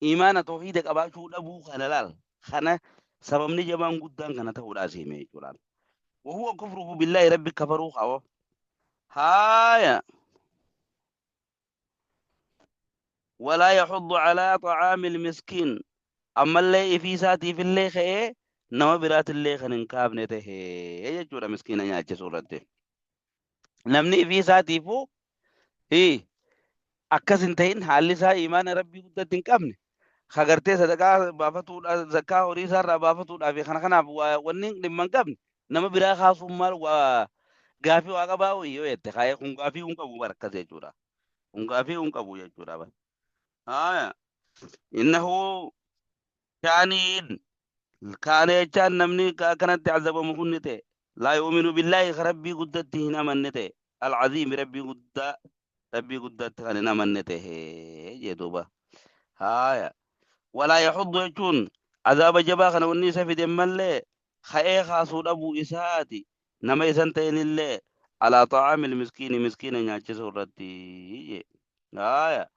Imaana tawhiida qabaachuu dhabuu kana laal. Kana sababni jabaan guddaan kana ta'uudhaa si hime jechuudha. Wahuwa kufruhu billaahi Rabbi kafaruu kaawwa. Haaya. Walaa yaxuddu calaa xacaamil miskiin. Ammallee ifii isaatiifillee ka'ee nama biraatillee kan hin kaafne tahee jechuudha miskiina nyaachisuu irratti. Namni ifii isaatiifuu hii akkas hin ta'in haalli isaa imaana rabbii guddatti hin qabne kagartee sadaqaa baafatuudha zakkaa horii isaarraa baafatuudhaa fi kana kanaaf wanni dhimma hin qabne nama biraa kaasuun maal waa gaafii waa qabaa yoo jette kaayee kun gaafii hin qabu bara akkas jechuudha. Kun gaafii hin qabu jechuudha bara. Haaya. Innahu shaaniin kaana jechaan namni akkanatti azabamu kun ni ta'e. Laa yu'minu billaahi ka rabbii guddatti hin amanne ta'e. Alcaziimi rabbii guddaa rabbii guddaatti kan hin amanne ta'e jee duuba. Haaya. Walaa yaxuddu jechuun azaaba jabaa kana wanni isa fide mallee ka'ee kaasuu dhabuu isaati. Nama isan ta'inillee alaa xacaamil miskiini miskiina nyaachisuu irratti jee. Haaya.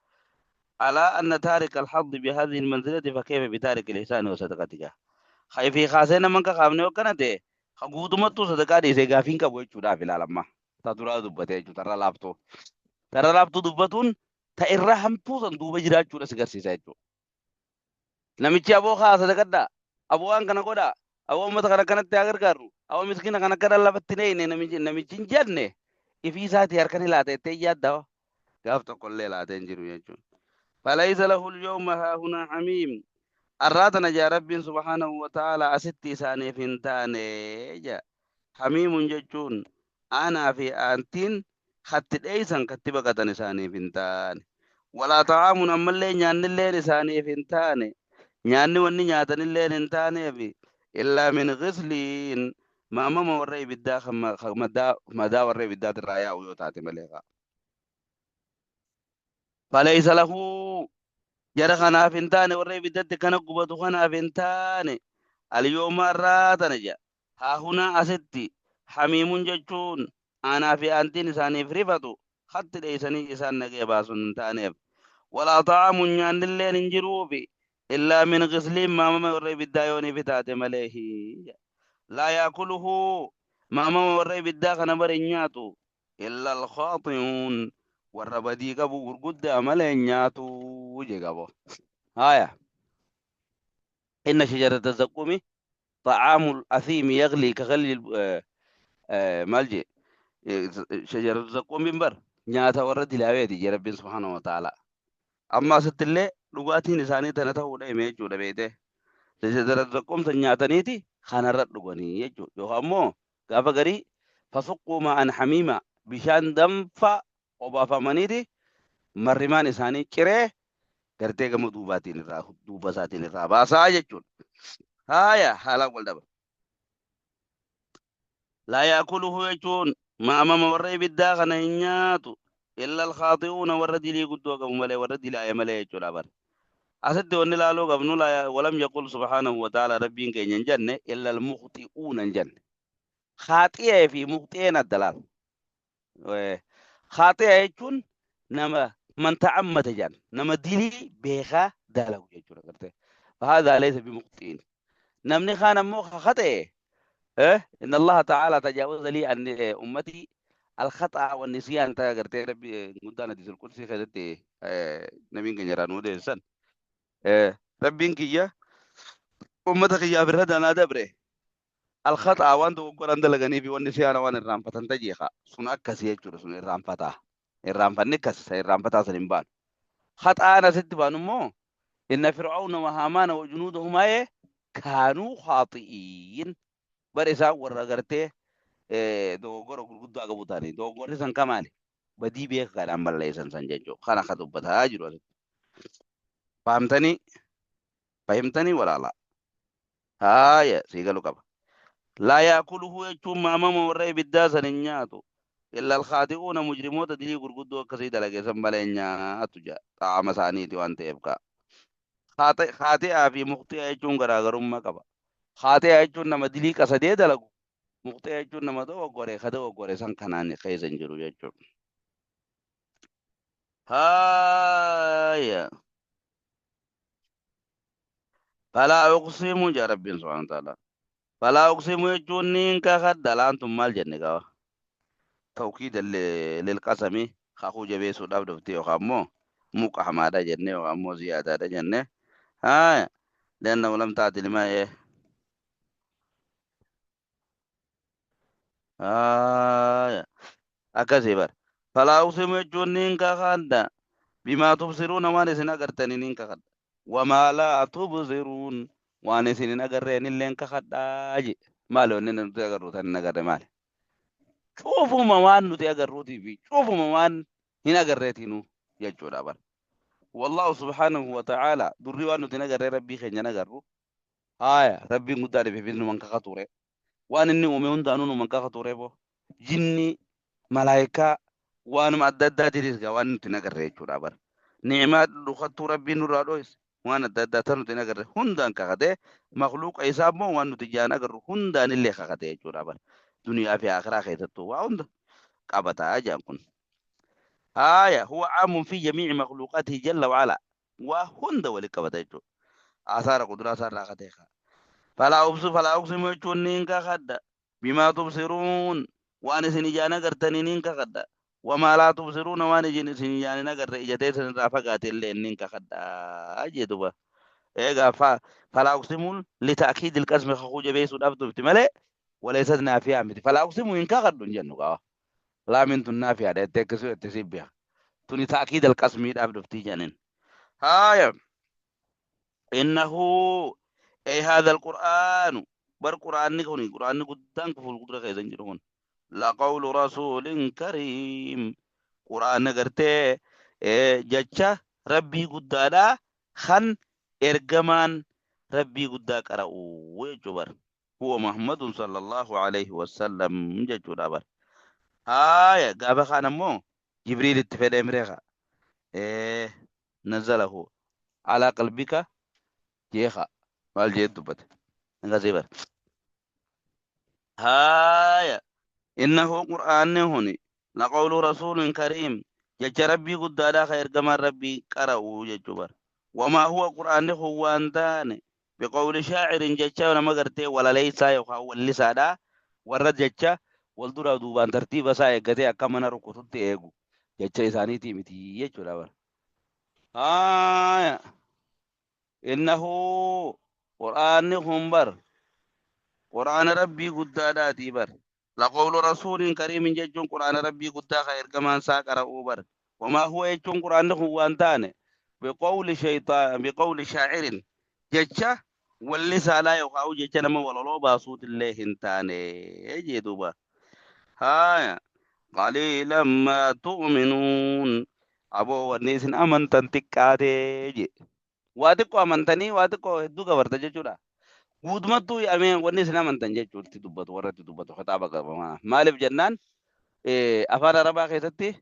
Alaa anna taarika alhaddi bihadhihi almanzilati fakayfa bitaariki alihsaani wa sadaqatiga. Ka ifii kaasee nama hin kakaafne yoo akkana ta'e ka guutumattuu sadaqaa dhiisee gaafii hin qabu jechuudhaaf ilaalamma. Ta duraa dubbate jechuudha tarra laaftuu. Tarra laaftuu dubbatuun ta irra hamtuu san duuba jiraachuudha si garsiisa jechuudha. Namichi aboo kaa sadaqadhaa, aboo waan kana godhaa, aboo uummata kana akkanatti haa gargaarru, aboo miskiina kana akkana lafatti hin eeyne namichi namichi hin jenne ifii isaatii harka ni laata jettee hin yaaddaa gaaf tokko illee laatee hin jiru jechuudha. Falaysa lahu al-yawma haahunaa hamiim. Arraa tana jaa Rabbiin subhaanahu wa ta'ala asitti isaaniif hin taane jaa. Hamiimun jechuun aanaa fi aantiin katti dheeysan katti baqatan isaaniif hin taane. Walaa xa'aamun ammallee nyaannilleen isaaniif hin taane. Nyaanni wanni nyaatanilleen hin taaneef illaa min ghisliin maamama warra ibiddaa kan madaa madaa warra ibiddaatirraa yaa'u yoo taate malee kaa. Falaysa lahu jara kanaaf hin taane warra ibiddatti kana gubatu kanaaf hin taane alyooma irraa tana jedha. Haahunaa asitti hamiimun jechuun aanaa fi aantiin isaaniif rifatu hatti dheeysanii isaan nagaya baasun hin taaneef. Walaa xa'aamun nyaannilleen hin jiruufi illaa min ghisliin maamama warra ibiddaa yooniifi taate maleehi. Laa yaakuluhu maamama warra ibiddaa kana bar hin nyaatu illa alkhaaxi'uun warra badii qabu gurguddaa malee hin nyaatu jee qabo. Haaya. Inna shajarata zaqqumi xa'aamul asiimi yaglii ka galli maal jee shajaratu zaqqoomiin bar nyaata warra dilaaweeti jee rabbiin subhaanahu wa ta'ala. Amma asitti illee dhugaatiin isaanii tana ta'uudha hime jechuudha beeyte. Shajaratu zaqqoom san nyaataniiti kanarra dhuganii jechuudha. Yookaan immoo gaafa garii fasuqquu maa'an hamiima bishaan danfaa obaafamaniiti marrimaan isaanii ciree gartee gama duubaatiin irraa duuba isaatiin irraa baasaa jechuudha. Haaya haalaan wal dhaba. Laa yaakuluhu jechuun Maamama warra ibiddaa kana hin nyaatu. Illa alkhaaxi'uuna warra dilii guddoo qabu malee warra dilaa'e malee jechuudha bara. Asitti wanni ilaaluu qabnu walam yaqul subhaanahu wa ta'ala rabbiin keenya hin jenne illa almukhxi'uuna hin jenne. Khaaxi'ee fi mukhxi'een adda laal. Khaaxi'a jechuun nama man ta'ammata jedhan nama dilii beekaa dalagu jechuudha gartee. Fahaadaa laysa bimukhxi'in. Namni kaan ammoo khaxa'e إن الله تعالى تجاوز لي أن أمتي الخطأ والنسيان تا غرتي ربي قدان حديث القدسي خدتي نبين كنيران وديسن ربين كيا أمتك يا برد أنا دبره الخطأ وان دوغوران دلغني في والنسيان وان الرامفتان تجيخا سن أكسي يجور سن الرامفتا الرامفن كس الرامفتا سنبان خطأ أنا ست بانمو إن فرعون وهامان وجنودهما إيه كانوا خاطئين bar isaan warra gartee dogoggora gurguddaa qabu ta'anii dogoggorri san kamaali badii beekaadhaan balleessan san jechuudha. Kana ka dubbataa jiru asitti. Fahamtanii fahimtanii walaala. Haaya sii galu qaba. Laa yaakuluhu jechuun maamama warra ibiddaa san hin nyaatu. Illa alkhaati'uuna mujrimoota dilii gurguddoo akkasii dalage san malee hin nyaatu jedha. Xaama isaaniiti waan ta'eef kaa. Khaati'aa fi mukhti'a jechuun garaagarummaa qaba. Khaati'a jechuun nama dilii qasadee dalagu. Mukhti'a jechuun nama dogoggore ka dogoggore san kanaan keessa hin jiru jechuudha. Haaya. Falaa uqsimu jaa Rabbiin subhaanahu wa ta'ala. Falaa uqsimu jechuun niin kakadha laantum maal jenne qaba. Tawkiida lilqasami kakuu jabeessuudhaaf dhufte yookaan immoo muqa hamaadha jenne yookaan immoo ziyaadaadha jenne. Haaya. لأنه لم تعدل ما إيه. آه akkasii bara. Falaa uqsimu jechuun niin kakadha. Bimaa tubsiruuna waan isin agartanii niin kakadha. Wamaa laa tubsiruun waan isin hin agarreen illeen kakadhaa je. Maali wanni nuti agarru tan hin agarre maali? Cufuma waan nuti agarruutii fi cufuma waan hin agarreetiinuu jechuudha bara. Wallahu subhaanahu wa ta'ala durri waan nuti hin agarree rabbii keenya hin agarru. Haaya rabbiin guddaan ifiifis numan kakature. Waan inni uume hundaanuu numan kakature boo. Jinni malaayikaa waanuma adda addaatiinis gaa waan nuti hin agarre jechuudha bara. Ni'imaa dhukattuu rabbiin nurraa dho'ise waan adda addaa tan nuti hin agarre hundaan kakatee makluuqa isaa immoo waan nuti ijaan agarru hundaan illee kakatee jechuudha bara. Duniyaa fi akhiraa keessattuu waa hunda qabataa jaan kun. Haaya huwa aamun fi jamiici makluuqaatihi jalla wa'ala waa hunda walitti qabata jechuudha. Asaara kuduraa isaa irraa katee kaa. Falaa ubsu falaa uqsimu jechuun niin kakadha. Bimaa tubsiruun waan isin ijaan agartanii niin kakadha. Wamaa laa tubsiruuna waan isin ijaan hin agarre ija teessan irraa fagaate illee niin kakadha jee duba. Eegaa falaa uqsimuun lita'kiidil qasmi kakuu jabeessuudhaaf dhufti malee waleessas naafiyaa miti. Falaa uqsimu hin kakadhu hin jennu qaba. Laamiin tun naafiyaadha jettee akkasii jettee siif beeka. Tuni ta'kiidal qasmiidhaaf dhuftii jedhaniin. Haaya. Innahu ay haadha alqur'aanu bar qur'aanni kun qur'aanni guddaan kun fuuldura keessa jiru kun laqawlu rasuulin kariim qur'aanni gartee jecha rabbii guddaadha kan ergamaan rabbii guddaa qara'u jechuu bar huwa muhammadun sallallahu alaihi wasallam jechuudha bar. Haaya gaafa kaan ammoo jibriil itti fedhee mireeka nazalahu alaa qalbika jeeqa maal jee dubbate akkasii bar. Haaya innahu qur'aanni huni laqawlu rasuulin kariim jecha rabbii guddaadhaa ka ergamaan rabbii qara'u jechuu bar. Wamaa huwa qur'aanni kun waan taane biqawli shaacirin jecha nama gartee walaleessaa yookaan wallisaadhaa warra jecha wal duraa duubaan tartiiba isaa eeggatee akka mana rukututti eegu jecha isaaniitii miti jechuudha bar. Haaya innahu qur'aanni kun bar qur'aana rabbii guddaadhaatii bar. Laqawlu rasuulin kariimin jechuun qur'aana rabbii guddaa ka ergamaan isaa qara'uu bar. Wamaa huwa jechuun qur'aanni kun waan taane biqawli shaytaan biqawli shaacirin jecha wallisaadhaa yookaan jecha nama walaloo baasuutillee hin taane jee duuba. Haaya qaliilan maa tu'minuun aboo wanni isin amantan xiqqaatee jee. Waa xiqqoo amantanii waa xiqqoo hedduu gabarta jechuudha. Guutumattuu ameen wanni isin amantan jechuutti dubbatu warra itti dubbatu kitaaba qabamaa. Maaliif jennaan Afaan Arabaa keessatti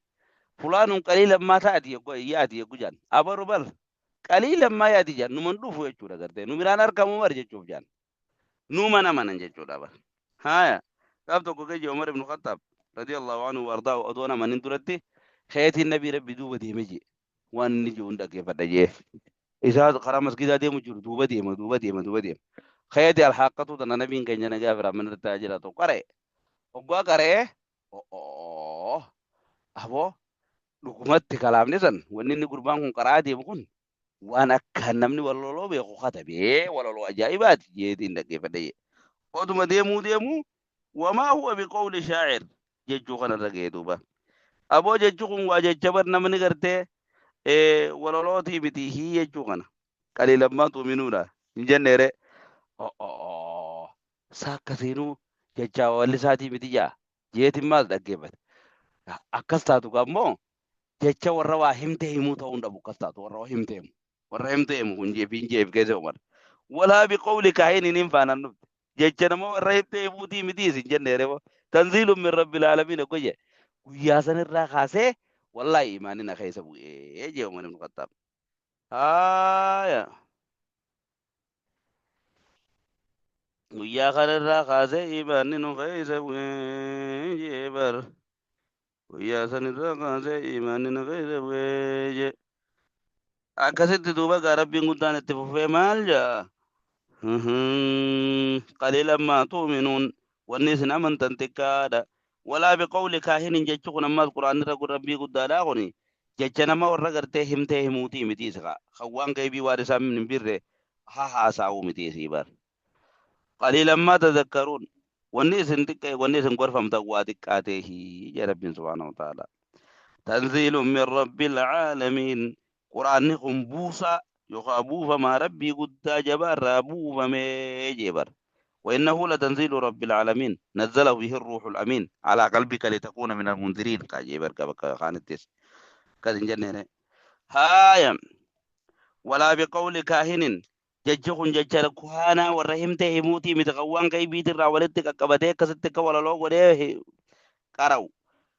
fulaanuun qaliilan maa ta'ati yaati yoggu jaan. Abaru bar qaliilan maa yaati jaan numan dhufu jechuudha gartee. Nu biraan argamu bar jechuuf jaan. Numa namanan jechuudha bar. Haaya gaaf tokko keessa Umar ibn Khattaab radiyallahu anhu wa ardaahu odoo namanin duratti keetiin nabii rabbi duuba deeme jee. Waan inni jiru hin dhaggeeffadha jee. Isaa karaa masgiidaa deemu jiru duuba deema duuba deema duuba deema. Keeti alhaaqqatu tana nabiin keenya nagaa fi rahmanni irratti haa jiraatu qara'e. Hoggaa qara'ee aboo dhugumatti kalaamni san wanni inni gurbaan kun qara'aa deemu kun waan akkaan namni walaloo beeku katabee walaloo ajaa'ibaati jeetiin dhaggeeffadhe jee. Oduma deemuu deemuu wamaa huwa biqawli shaacir jechuu kanarra ga'e duuba. Aboo jechuu kun waa jecha bar namni gartee walalootii miti hii jechuu kana. Qaliilan maa tu'minuuna hin jenneere. Saa akkasiinuu jecha wallisaatii miti jaa jeetiin maal dhaggeeffate. Akkas taatu ammoo jecha warra waa himte himuu ta'uu hin dhabu akkas taatu warra waa himte himu. Warra himte himu kun jeefiin jeef keessa umar. Walaa biqawli kaahiniin hin faanaan dhufte. Jecha nama warra himte himuutii miti isin jenneere. Tanziilun min rabbil aalamiin akka jedhe. Guyyaa sanirraa kaasee wallaahi imaanni na keessa bu'ee jee Umar ibn Khattaab. Haaya. Guyyaa kanarraa kaasee imaanni nu keessa bu'ee jee bar. Guyyaa sanirraa kaasee imaanni nu keessa bu'ee jee. Akkasitti duuba gaa rabbiin guddaan itti fufee maal jaa? Qaliilan maa tu'minuun wanni isin amantan xiqqaadha. Walaa biqawli kaahinin jechi kun ammas quraanni irra rabbii guddaadhaa kuni jecha nama warra gartee himtee himuutii miti isa kan waan gaybii waan isaan hin birre haa haasa'uu miti isii bar. Qaliilan maa tadhakkaruun wanni isin xiqqee wanni isin gorfamtan waa xiqqaateehi jee rabbiin subhaanahu wa ta'ala. Tanziilun min rabbil aalamiin quraanni kun buusaa yookaan buufamaa rabbii guddaa jabaarraa buufamee jee bar. وإنه لتنزيل رب العالمين نزله به الروح الأمين على قلبك لتكون من المنذرين كاجي بركة بك خانتس كذن جنة هايا ولا بقول كاهن ججخن ججر كهانا ورحمته موتي متقوان كي بيت الراولتك أكبتك كستك ولا لو وليه قروا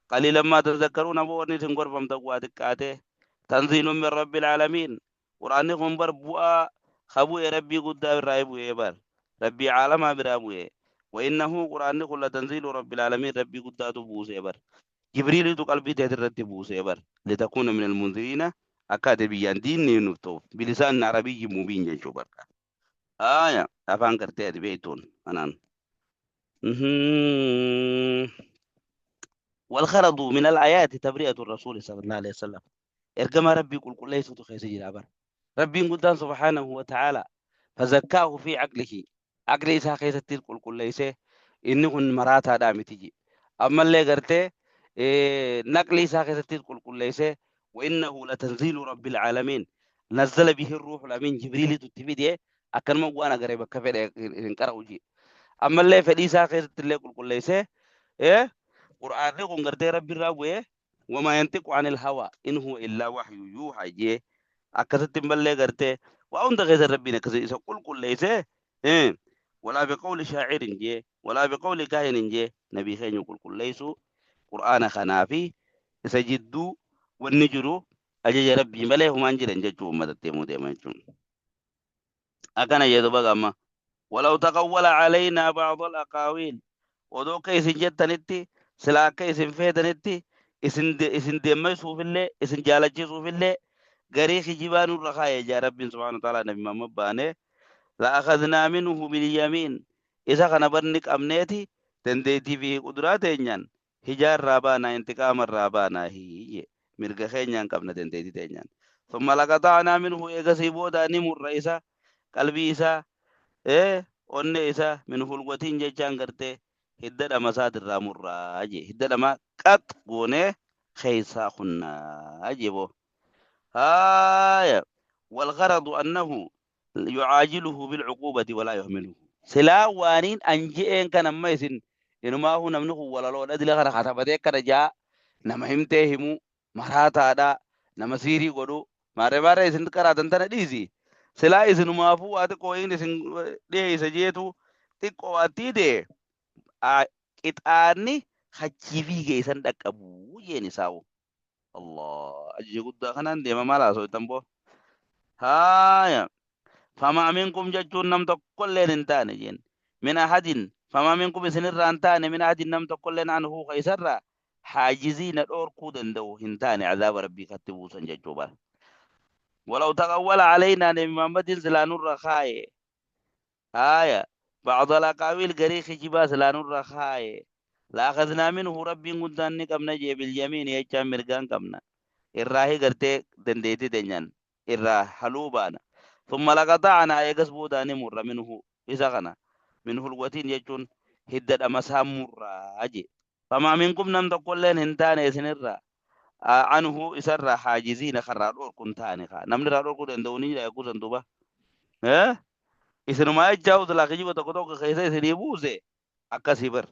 قليلا ما تذكرون أبو ونيتن غرفم تقواتك آته تنزيل من رب العالمين قرآن خنبر بوا خبو ربي قد الرايب ويبر ربي عالم برابوه وإنه قرآن كل تنزيل رب العالمين ربي قد بوسه بر جبريل تو قلبي تهدرت بوسه بر لتكون من المنذرين أكاد بيان دين نفتو بلسان عربي مبين جنشو بركة آية أفان كرتي بيتون أنا والغرض من الآيات تبرئة الرسول صلى الله عليه وسلم إرجما ربي قل قل ليس تخيس جرابر ربي قدان سبحانه وتعالى فزكاه في عقله عقلي isaa keessatti qulqulleessee inni kun maraataadhaa miti je. Ammallee gartee naqli isaa keessatti qulqulleessee وإنه لتنزيل رب العالمين نزل به الروح الأمين جبريل تتفيد akkanuma waan agaree bakka fedhe hin qara'u je. Ammallee fedhii isaa keessatti illee qulqulleessee qur'aanni kun gartee rabbi irraa bu'ee وما ينطق عن الهوى إن هو إلا وحي يوحى je akkasitti mallee gartee waa hunda keessa rabbiin akkasii isa qulqulleessee ولا بقول شاعر جي ولا بقول كاهن جي نبي خين يقول كل ليسو قرآن خنافي سجدو والنجرو أجي ربي مليه ما أنجل أنجل ما تتيمو ديما أكن يدو بقى ولو تقول علينا بعض الأقاويل ودو كيس جتنتي سلا كيس فيتنتي إسن ديما يسوف الله إسن جالجي يسوف الله غريخ جبان الرخايا يا ربي سبحانه وتعالى نبي ما مبانه لأخذنا منه باليمين إذا كان برنك أمنيتي تنديتي في قدراتي هجار رابانا انتقام الرابانا هي مرغ خينيان قبل تنديتي تنيان ثم لقطعنا منه إيغسي نمر رئيسا قلبي إسا أني إسا منه الوتين جيشان قرتي هدد أمسات الرامر راجي هدد أما قط قوني خيسا خنا أجيبو هاي والغرض أنه يعاجله بالعقوبة ولا يهمله سلا وانين أنجئين كان ما يسن إنه ما هو نمنه ولا لو ندل غير خطبته كرجا نما همته مراتا دا نما سيري قدو ماره ماره يسن كراتن تنا ديزي سلا يسن ما فو أت كوين يسن دي سجيتو تكو أتي دي إتاني Kachii fiigee isan dhaqqabu jeen isaawu. Allah ajaja guddaa kanaan deema maal haasoftan boo. Haaya famaa minkum jechuun nam tokkolleen hin taane jeen min ahadin famaa minkum isinirraa hin taane min ahadin nam tokkolleen anhu ka isarraa haajiziina dhoorkuu danda'u hin taane azaaba rabbii katti buusan jechuu bara. Walaw taqawwala alaynaa nabi Muhammadin silaa nurra kaaye haaya ba'da alaqaawiil garii kijibaa silaa nurra kaaye laakhadnaa minhu rabbiin guddaan ni qabna jee bilyamiini jechaan mirgaan qabna irraahi gartee dandeettii teenyaan irraa haluu baana thumma laqaxa'anaa eegas boodaa ni murra minhu isa kana minhu lwatiin jechuun hidda dhamasaa murraa jee famaa minkum nam tokkolleen hin taane isinirraa anhu isarraa haajiziina karraa dhorku hin taane kaa namni irraa dhorkuu danda'u ni jira eeguu san duuba isinumaa jechaa uslaa kijiba tokko tokko keessa isinii buuse akkasii bar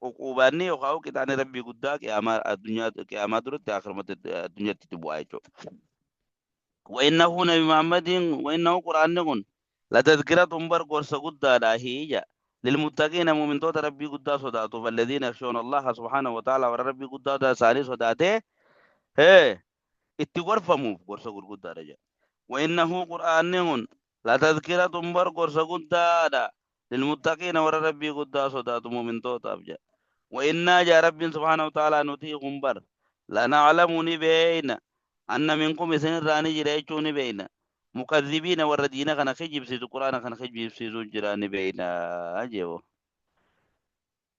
uquubaanni yookaan qixaanni rabbii guddaa qiyaamaa addunyaa qiyaamaa duratti akhiramatti addunyaatti itti bu'aa jechuudha. وإنه نبي محمد وإنه قرآن كن لتذكرة بر قرص قدا هي للمتقين مؤمن توت ربي قدا صداته فالذين يخشون الله سبحانه وتعالى وربي قدا ساني صداته هي اتغرفمو قرص قدا رجع وإنه قرآن كن لتذكرة بر قرص قدا للمتقين ور ربي قدا صداته مؤمن توت أبجا وإنا جا رب سبحانه وتعالى نتيهم بر لنعلم نبين أن منكم سن راني جريتشون بين مكذبين وردين كان خجب سيزو قرآن كان خجب سيزو جراني بين أجيبو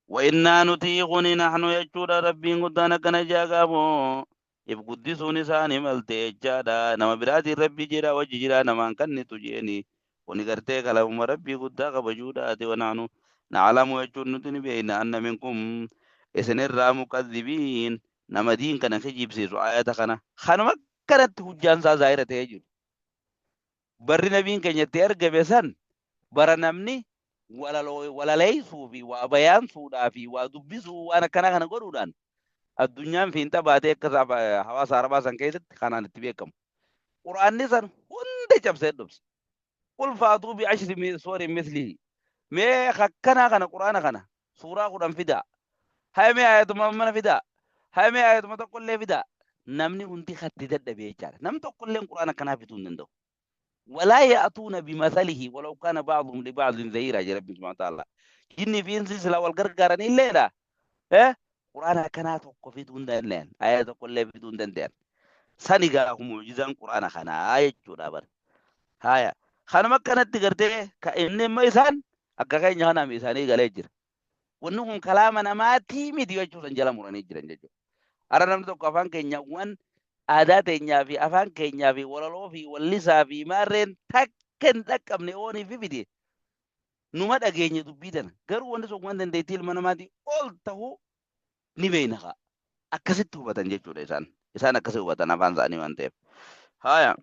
وإنا نتيقني نحن يجور ربي قدانا كان جاقابو إبقدسوني ساني ملتي جادا نما براتي ربي جرا وججرا نما كني تجيني ونقرتي كلام ربي قدا قبجوداتي ونحن نعلم يجور نتني بين أن منكم إسن الرا مكذبين نما دين كان خجب سيزو آيات كان خانما كانت hujjaan isaa zaahira ta'ee jiru. Barri nabiin keenya itti argame san bara namni walaleessuu fi waa bayaansuudhaa fi waa dubbisuu waan akkanaa kana godhuudhaan addunyaan fiinxa baatee akka hawaasa arabaa san keessatti kanaan itti beekamu. Quraanni san hunda cabsee dhubse. Qul faatuu bi ashri suwarin mislihi. Mee akkanaa kana quraana kana suuraa 10 fidaa. Haa mee ayatuma mana fidaa. Haa mee ayatuma tokkollee fidaa. Namni hundi khatti dadhabee jechaadha. Nam tokkolleen quraana akkanaa fiduu hin danda'u. ولا يأتون بمثله ولو كان بعضهم لبعض ظهيرا يا رب سبحانه وتعالى. جني في إنسي سلا والقرقران إلا لا. إيه؟ قرآن كانت في دون دلين آيات كل في دون دلين سنقا معجزان قرآن خنا آية جورا هايا خنا ما كانت تقرته كإن ما إنسان أكاكين يهنا ميساني قال يجر ونهم كلامنا ما تيمي ديو جورا جلا مراني جرن جرن أرى نمتو كفان كينيا aadaa teenyaa fi afaan keenyaa fi walaloo fi wallisaa fi maarreen takka hin dhaqqabne oonii fi fide numa dhageenye dubbii tana garuu wanti sun waan dandeettii ilma namaatii ol ta'uu ni beekna kaa akkasitti hubatan jechuudha isaan akkasitti hubatan afaan isaanii waan ta'eef. Haaya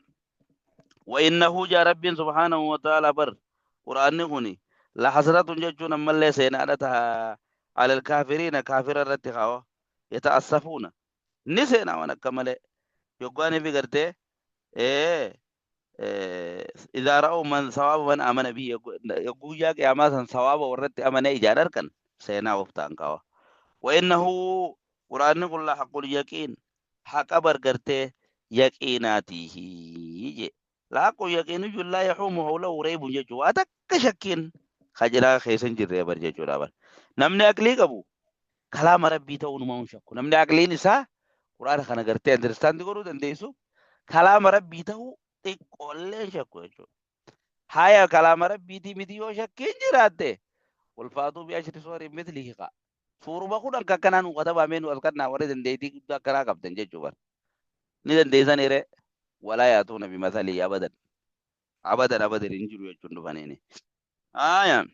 وإنه جاء رب سبحانه وتعالى بر قرآن كوني لحسرة jechuun ammallee seenaadha على الكافرين كافر الرتخاوة يتأسفون ni seenaa waan akka malee يقاني في قرته إذا رأوا من ثواب من آمن به يقول يا قيامة ثواب ورد أمن إجارة كان سينا وفتان كوا وإنه قرآن كل حق اليقين حق بر قرته يقيناته لا حق يقين لا يحوم حوله ريب يجو أتك شكين خجلا خيسن جري بر ججو بر نمني أكلي قبو كلام ربي تون ما شكو نمني أكلي نساء قرآن خنا قرتي understand godhuu dandeessu kalaama rabbii ta'uu xiqqoollee shakku jechuudha. Haya kalaama rabbiitii miti yoo shakkiin jiraatte ulfaatuu bi ashri suwarin mithlihi qa. Suuruma 10 akka akkanaa nu katabamee nu as kannaa warri dandeettii guddaa akkanaa qabdan jechuudha. Ni dandeessan hiree walaa yaatuuna bimasalii abadan abadan abadan hin jiru jechuun dhufaniini. Haya.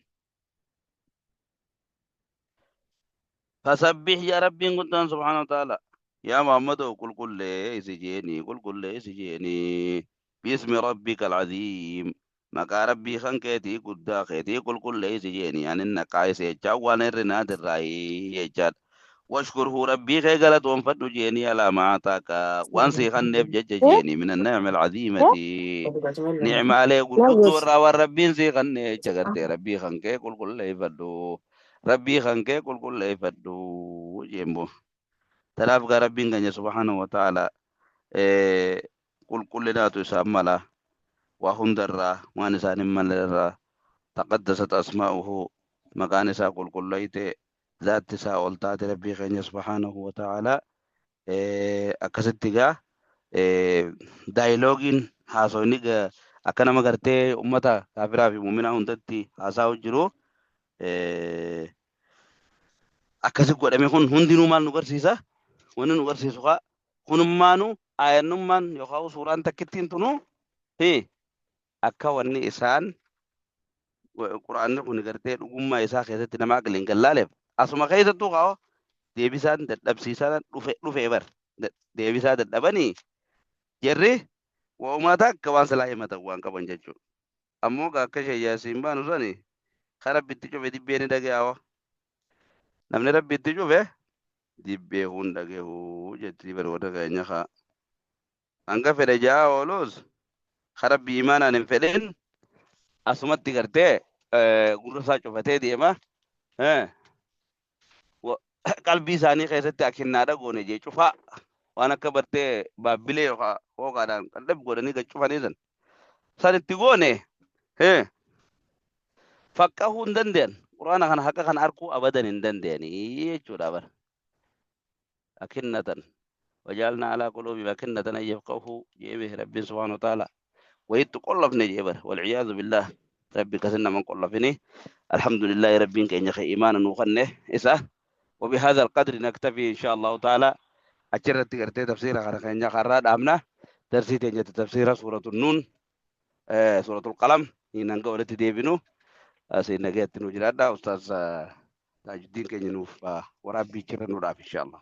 فسبح يا ربي قدام سبحانه وتعالى يا محمد قل قل سجيني قل قل سجيني باسم ربك العظيم مكا ربي خنكتي قدا خيتي قل قل سجيني يعني النقايس يجوان الرناد الرأي يجاد واشكره ربي خيقلت وانفد جيني على ما أعطاك وانسي خنف جج جيني من النعم العظيمة نعم عليه قل قل والربي سي خنف جغرتي ربي خنكي قل قل يفدو Rabbii kan kee qulqulleeffadhu jembo. Tanaaf gaa Rabbiin keenya subhaanahu wa ta'ala qulqullinaatu isaan mala. Waa hundarraa waan isaan hin mallerraa taqaddasat asmaa'uhu maqaan isaa qulqullayte zaatti isaa ol taate Rabbii keenya subhaanahu wa ta'ala akkasitti gaa daayiloogiin haasofni akka nama gartee ummata kaafiraa fi mu'minaa hundatti haasa'u jiru akkasi godhame kun hundinuu maal nu garsiisa? Wanni nu garsiisu kaa kunummaanu aayannummaan yookaan suuraan takkittiin tunu fi akka wanni isaan quraanni kun gartee dhugummaa isaa keessatti nama aqliin gallaaleef asuma keessattuu kaa deebisaan dadhabsiisaan dhufe dhufee bar deebisaa dadhabanii jarri waa'umaa takka waan silaa himatan waan qaban jechuudha. Ammoo gaa akka shayyaasiin baanu sani kan rabbitti cufe dibbee ni dhaga'aa. Namni rabbitti cufe dibbee hun dhaga'u jetti bar warra keenya kaa. Hanga fedhe ja'a oolus kan rabbi imaanaan hin fedhin asumatti gartee gurra isaa cufatee deema. Qalbii isaanii keessatti akinnaadha goone jee cufaa waan akka bartee baabbilee yookaan hooqaadhaan qallab godhanii gad cufanii san san itti goone faqqahuu hin danda'an quraana kana haqa kana arkuu abadan hin danda'anii jechuudha bara akinnatan wajaalna alaa quluubi akinnatan an yafqahuu jeebe rabbiin subhaanahu wa ta'ala wayitti qollofne jee bara walciyaadu billaah rabbi kasin naman qollofini alhamdulillahi rabbiin keenya ka imaana nuu kanne isa. وبهذا القدر نكتفي إن شاء الله تعالى. أجرت قرتي تفسير خنا خرا دامنا درسي تنجت تفسير سورة النون سورة القلم هنا نقول ديبنو سيدنا جت نجرada أستاذ تاج الدين كان ينوف وربي كرنو إن شاء الله.